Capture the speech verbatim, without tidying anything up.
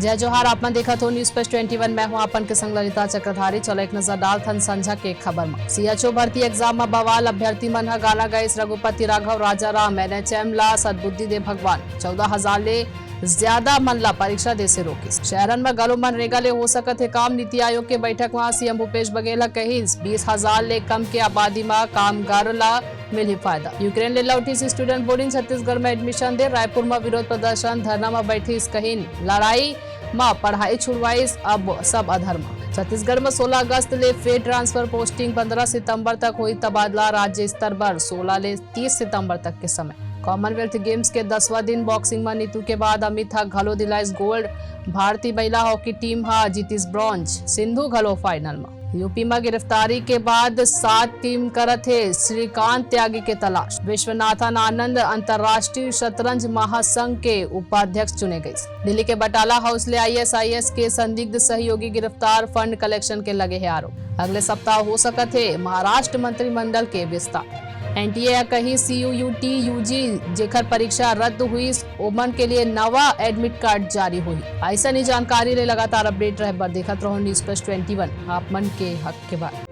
जय जोहार, आप मन देखत हो News Flash twenty one। मैं हूं आपन के संग ललिता चक्रधारी। चलो एक नजर डालथन संझा के खबर म। सीएचओ भर्ती एग्जाम म बवाल, अभ्यर्थी मन ह गाना गाइस रघुपति राघव, राजा राम, एनएचएम ला सद्बुद्धि दे भगवान। चौदह हजार ले ज्यादा मन ला परीक्षा दे से रोकिस। शहरन म घलो मनरेगा ले हो सकत हे काम। नीति आयोग के बैठक म सीएम भूपेश बघेल ह कहिस, बीस हजार ले कम के आबादी म कामगार ला मिलही फायदा। यूक्रेन ले लौटिस स्टूडेंट बोलिन, छत्तीसगढ़ म एडमिशन दे। रायपुर म विरोध प्रदर्शन, धरना म बैठिस कहिन, लड़ाई म पढ़ाई छुड़वाइस, अब सब अधर्म। छत्तीसगढ़ म सोलह अगस्त ले फेर ट्रांसफर पोस्टिंग, पंद्रह सितंबर तक होई तबादला। राज्य स्तर बर सोलह ले तीस सितंबर तक के समय। कॉमनवेल्थ गेम्स के दसवां दिन बॉक्सिंग म नीतू के बाद अमित ह घलो दिलाइस गोल्ड। भारतीय महिला हॉकी टीम ह जीतिस ब्रॉन्ज, सिंधु घलो फाइनल म। यूपी म गिरफ्तारी के बाद सात टीम करत हे श्रीकांत त्यागी के तलाश। विश्वनाथन आनंद अंतर्राष्ट्रीय शतरंज महासंघ के उपाध्यक्ष चुने गइस। दिल्ली के बटाला हाउस ले आईएएस आईएएस के संदिग्ध सहयोगी गिरफ्तार, फंड कलेक्शन के लगे हे आरोप। अगले सप्ताह हो सकत हे महाराष्ट्र मंत्रिमंडल के विस्तार। एनटीए ह कही सीयूयूटी यूजी जेखर परीक्षा रद्द हुई, ओमन के लिए नवा एडमिट कार्ड जारी होही। ऐसा ही जानकारी ले लगातार अपडेट रहे बर देखत रहो News Flash twenty one, आप मन के हक के बात।